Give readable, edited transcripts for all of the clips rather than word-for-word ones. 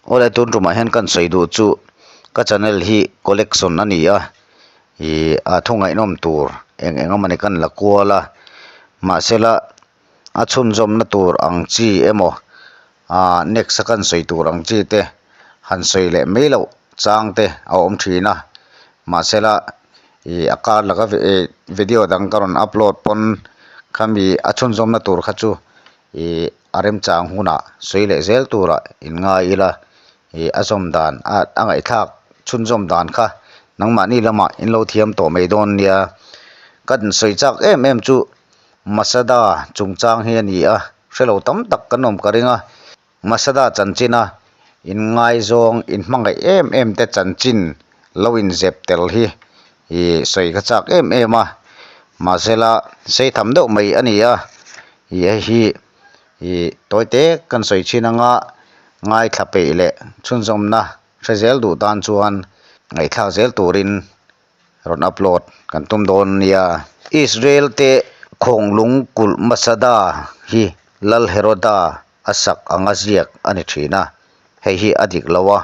Awle tun tumah hian kan sawi duh chu ka channel hi collection a ni a, ih a thu ngaihnawm tur eng eng emawni kan la kual a, mahsela a chhunzawmna tur ang chi emaw ah next a kan sawi tur ang chi te han sawi leh mai loh chang te a awm thin a, mahsela ih a kar laka video dang ka rawn upload pawn khami a chhunzawmna tur kha chu. Ih a remchang hunah sawi leh zel turah in ngai ila ih a zawm dan a a ngaihthlak chhunzawm dan kha nangmahni lamah in lo thiam tawh mai dawn nia. Ka sawi chak em em chu Masada chungchang hi a ni a, hrelo tam tak kan awm ka ring a, Masada chanchina in ngaizawng in hmangaih em em te chanchin lo inzep tel hi ih sawi ka chak em em a, mahsela sei tham deuh mai a ni a. Ih hei hi ih tawi te kan sawi thin anga ngaithla peih leh chhunzawmna hre zel duh tan chuan ngaihthlak zel turin rawn upload kan tum dawn nia. Israel te khawnglung kulh Masada hi Lal Heroda a sak anga ziak a ni thin a, hei hi a dik lo a.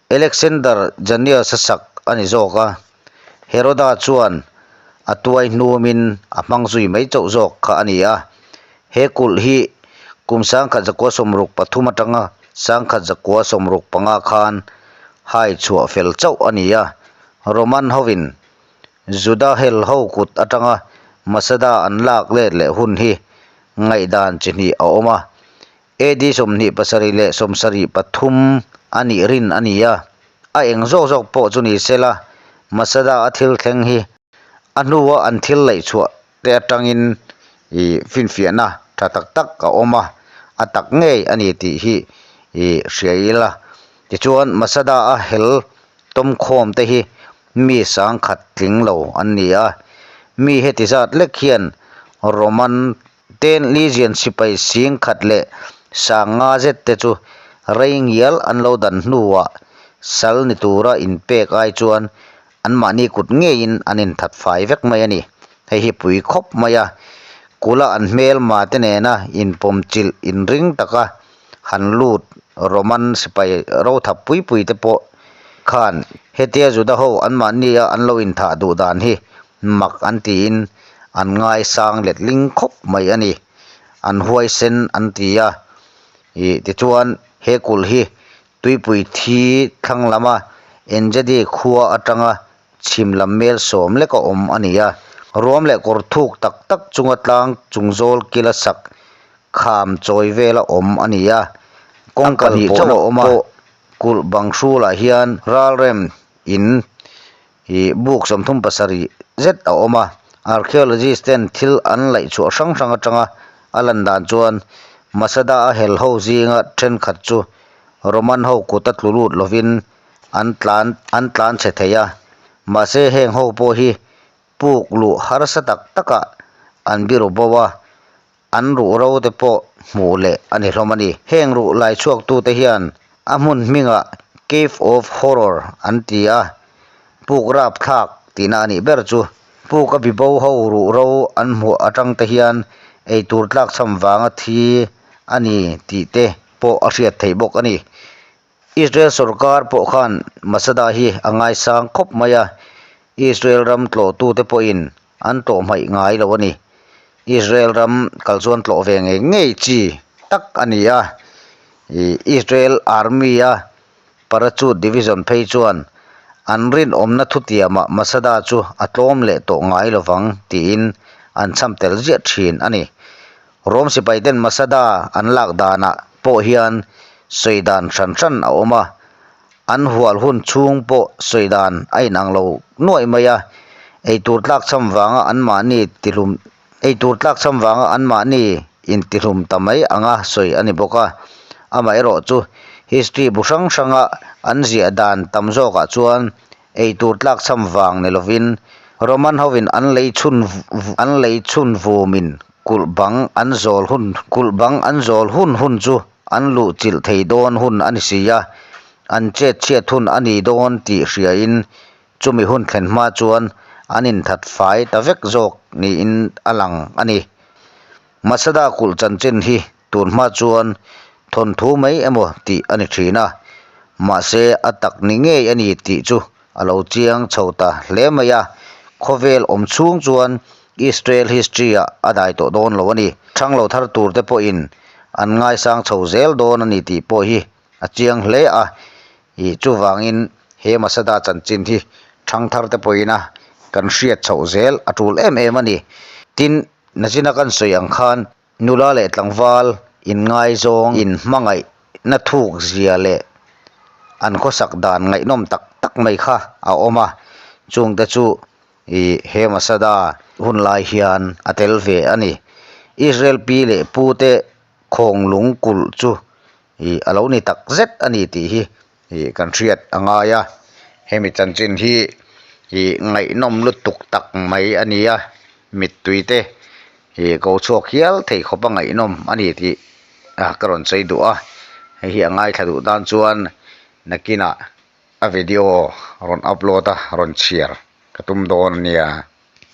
Alexander Jannaeus a sak a ni zawk a, Heroda chuan a tuai hnumin a hmang zui mai chauh zawk kha a ni a. He kulh hi kum 1963 atanga 1965 khan hai chhuah fel chauh a ni a, Roman hovin Juda hel ho kut atanga Masada an lak let leh hun hi ngaihdan chi hnih a awm a. AD 27 leh 73 a nih rin a ni a, a eng zawk zawk pawh chu ni se la, Masada a thil thleng hi a hnua an thil laih chhuah te atangin ih finfiahna tha tak tak a awm a, a tak ngei a ni tih hi ih hria ila. Tichuan Masada a hel tawmkhawm te hi mi sangkhat tling lo an ni a, mi heti zat lek hian Roman Ten Legion sipai sing khat leh sang nga zet te chu rei ngial an lo dan hnuah sal ni tura inpek ai chuan anmahni kut ngeiin an inthat fai vek mai a ni. Hei hi pui khawp mai a, kula an hmelma te nena inpawm chilh inring taka han lut Roman sipai rothap pui pui te pawh khan hetia Juda ho anmahnia an lo inthah duh dan hi mak an tiin an ngaisang letling khawp mai a ni. An huaisen an ti a, ih tichuan he kulh hi tuipui thi thlang lama Engedi khua atanga chhim lam mel sawm lek a awm a ni a. Ruam leh kawr thuk tak tak chunga tlang chung zawl kila sak kham chawi vela awm a ni a. Kawng pahnih chauh a awm a, kulh bang hrulah hian ralrem in Ih buk 37 zet a awm a, archaeologist ten thil an laih chhuah hrang hrang atanga a lan dan chuan Masada a hel ho zinga thenkhat chu Roman ho kut a tlu lut lovin an tlan an tlan chhe thei a, mahse heng ho pawh hi puk luh harsa tak takah an biru bo a, an ruh ro te pawh hmuh leh a ni hlawm a ni. Heng ruh lai chhuak tu te hian a hmun hmingah Cave of Horror an ti a, puk rap thlak tihna a nih ber chu. Puk a bibo ho ruh ro an hmuh atang te hian eitur tlak chham vanga thi a ni tih te pawh a hriat theih bawk a ni. Israel sorkar pawh khan Masada hi a ngaisang khawp mai a, Israel ram tlawhtute pawhin an tlawh hmaih ngai lo a ni. Israel ram kal chuan tlawh ve ngei ngei chi tak a ni a, ih Israel Army a Parachute Division phei chuan an rinawmna thutiamah Masada chu a tlawm leh tawh ngai lovang tiin an chham tel ziah thin a ni. Rom sipaiten Masada an lak danah pawh hian sawi dan hran hran a awm a, an hual hun chhung pawh sawi dan a inang lo nuaih mai a, eitur tlakchham vanga anmahni tihlum eitur tlakchham vanga anmahni intihlum ta mai anga sawi a ni bawk a. Amaherawh chu history bu hrang hranga an ziah dan tam zawkah chuan eitur tlakchham vang ni lovin Roman hovin an lei chhun an lei chhun vumin kulh bang an zawl hun kulh bang an zawl hun hun chu an luh chilh thei dawn hun a ni si a, an chet chhiat hun a ni dawn tih hriain chumi hun thlen hma chuan an inthat fai ta vek zawk niin a lang a ni. Masada kulh chanchin hi tun hma chuan thawnthu mai emaw tih a ni thin a. Mahse a tak ni ngei a ni tih chu a lo chiang chho ta hle mai a, khawvel awm chhung chuan Israel history ah a dai tawh dawn lo a ni. Thang lo thar tur te pawhin an ngaisang chho zel dawn a ni tih pawh hi a chiang hle a, ih chuvangin he Masada chanchin hi thang thar te pawhin a kan hriat chhoh zel a tul em em a ni. Tin, nachina kan sawi ang khan Nula leh tlangval inngaizawng inhmangaihna thuk zia leh an khawsak dan ngaihnawm tak tak mai kha a awm a, chungte chu ih he Masada hun lai hian a tel ve a ni. Israel pi leh pute khawnglung kulh chu ih a lo ni tak zet a ni tih hi ih kan hriat a ngai a, hemi chanchin hi ih ngaihnawm lutuk tak mai a ni a, mittui te ih ko chhuak hial thei khawp a ngaihnawm a ni tih ah ka rawn sawi duh a, hei hi a ngaithla duh tan chuan nakinah a video rawn upload a rawn chhiar ka tum dawn a nia.